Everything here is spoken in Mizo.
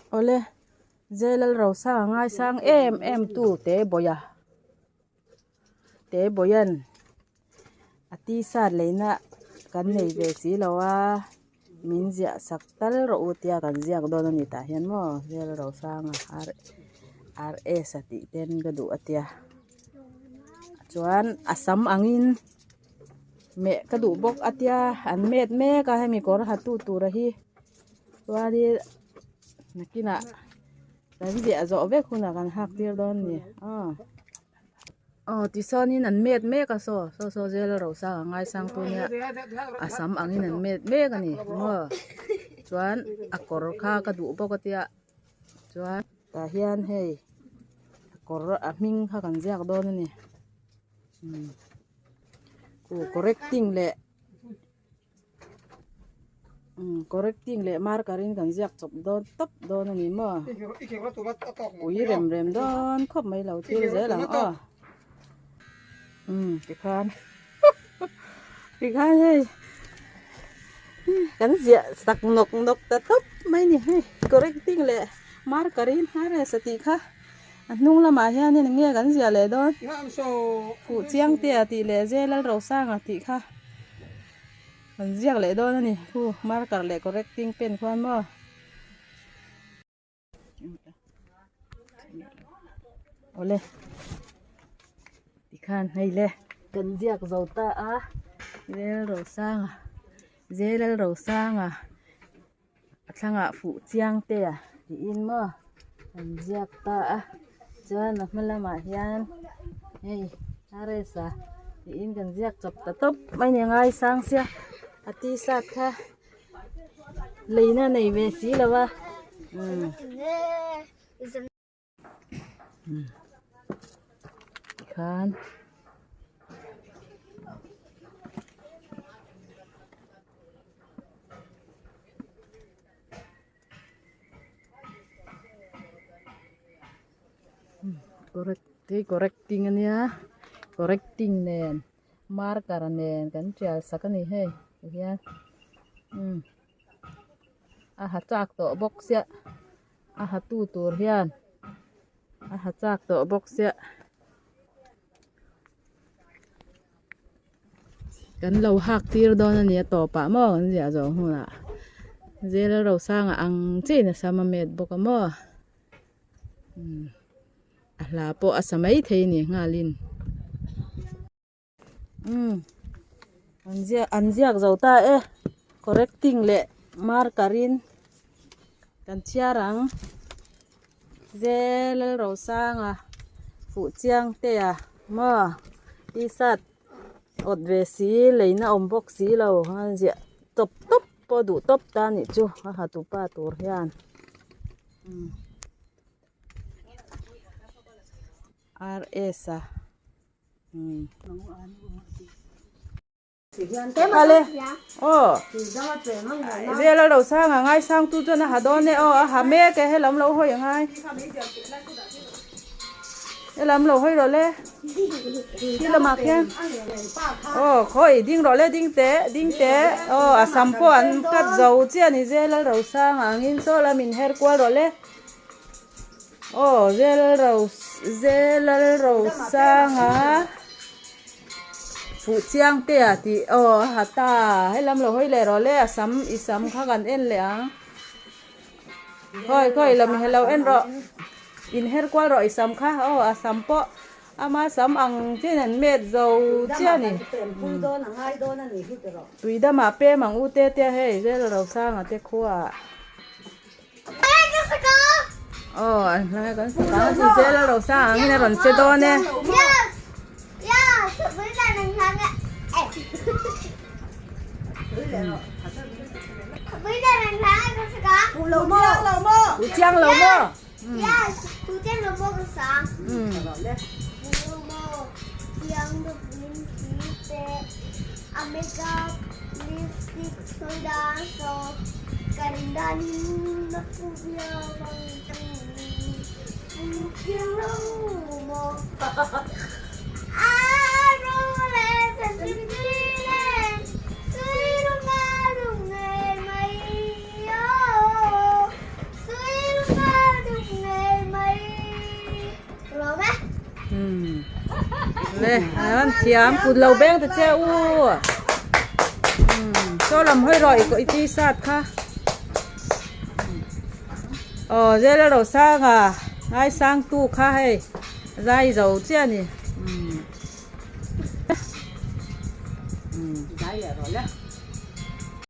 Awle, Jailal Rosanga ngaisang em em tu Tebawiha Tebawian a t-shirt leina kan nei ve si lo a, min ziah sak tal rawh u tia kan ziak dawn a ni tah hian maw Jailal Rosanga RS a tih ten ka duh a tia chuan a sam angin. Meh ka duh bawk a tia an met mek a hemi kawr ha tu tura hi chuanin nakinah kan ziah zawh vek hunah kan hak tir dawn a ni aw aw tichuanin an met mek a saw saw saw zel a rosang a ngaisang tu nia a sam angin an met mek a ni maw chuan a kawr kha ka duh bawk a tia chuan tah hian hei a kawr a hming kha kan ziak dawn a ni. Correcting leh correcting leh marker in kan ziak chawp dawn tawp dawn a ni maw ui rem rem dawn khawp mai lo thil zel ang aw tikhan tikhan hei kan ziah sak nawk nawk ta tawp mai a ni hei correcting leh marker in RS a tih kha. A hnung lamah hianin eng nge kan ziah leh dawn? Fuh chiang te a tih leh J Lalrosanga tih kha kan ziak leh dawn a ni. Khu marker leh correcting pen khuan maw? Awle tikhan hei le kan ziak zo ta a Lalrosanga J Lalrosanga. A thlangah fuh chiang te a tiin maw an ziak ta a chuan a hma lamah hian hei RS a tiin kan ziak chawp ta tawp mai ni a ngaisang sia a t-shirt kha leina nei ve si lo a umm. Tikhan correct correcting ania correcting nen marker nen kan tial sak a ni hei tihian umm a ha chak tawh bawk sia. A ha tu tur hian a ha chak tawh bawk sia kan lo hak tir dawn a ni a tawpah maw kan ziah zawh hunah zel rosanga ang chiin a sam a met bawk a maw umm a hla pawh a sa maithei a ni nghalin. Umm an ziak an ziak zo ta e correcting leh marker in kan chhiar ang J Lalrosanga fuh chiang te a maw t-shirt awt ve si leina awm bawk si lo a ziah tawp tawp pawh duh tawp ta anih chu a ha tupa tur hian umm R S a. Ale aw zel a lo sang a ngai sang tu chuan a ha dawn e aw a ha mek e helam lo hawi a ngai helam lo hawi rawh le khi lamah khian aw khawi ding rawh le ding teh ding teh aw a sam pawh an cut zo chiah a ni zel a lo sang a angin saw lam in her kual rawh le. Aw Zelro Zelalrosanga fuh chiang te a tih aw a ha ta helam lo hawi leh rawh le a sam i sam kha kan en leh ang khawi khawi lam hi lo en rawh in her kual rawh i sam kha aw a sam pawh ama sam ang chian an met zo chiah a ni tui damah pem ang u te te a hei Zelalrosanga te khuaah. Aw an hlai kan sak ang chu zel a ro sang angin a rawn che dawn e. Hu chiang lo maw? Le an thiam kut lo beng ta che u saw lam hawi rawh i t-shirt kha aw zela rosanga ngaisang tu kha hei zai zo chiah a ni.